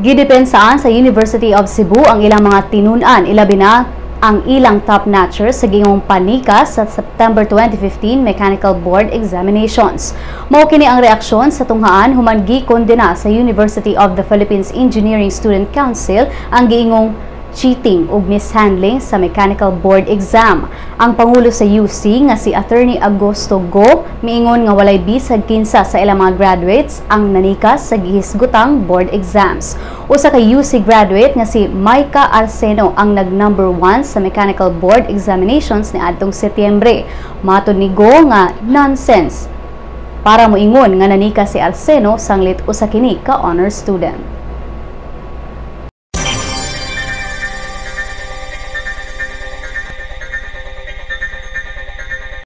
Gidepensaan sa University of Cebu ang ilang mga tinun-an, ilabi na ang ilang top notchers sa giingong panikas sa September 2015 Mechanical Board Examinations. Mao kini ang reaksyon sa tunghaan human gikondena sa University of the Philippines Engineering Student Council ang giingong cheating ug mishandling sa Mechanical Board Exam. Ang pangulo sa UC nga si Attorney Augusto Go miingon nga walay bisag kinsa sa ilang mga graduates ang nanikas sa gihisgutang board exams. Usa ka UC graduate nga si Micah Arseno ang nag number 1 sa Mechanical Board Examinations niadtong Setyembre. Matod ni Go nga nonsense para moingon nga nanikas si Arseno sanglit usa kini ka honor student.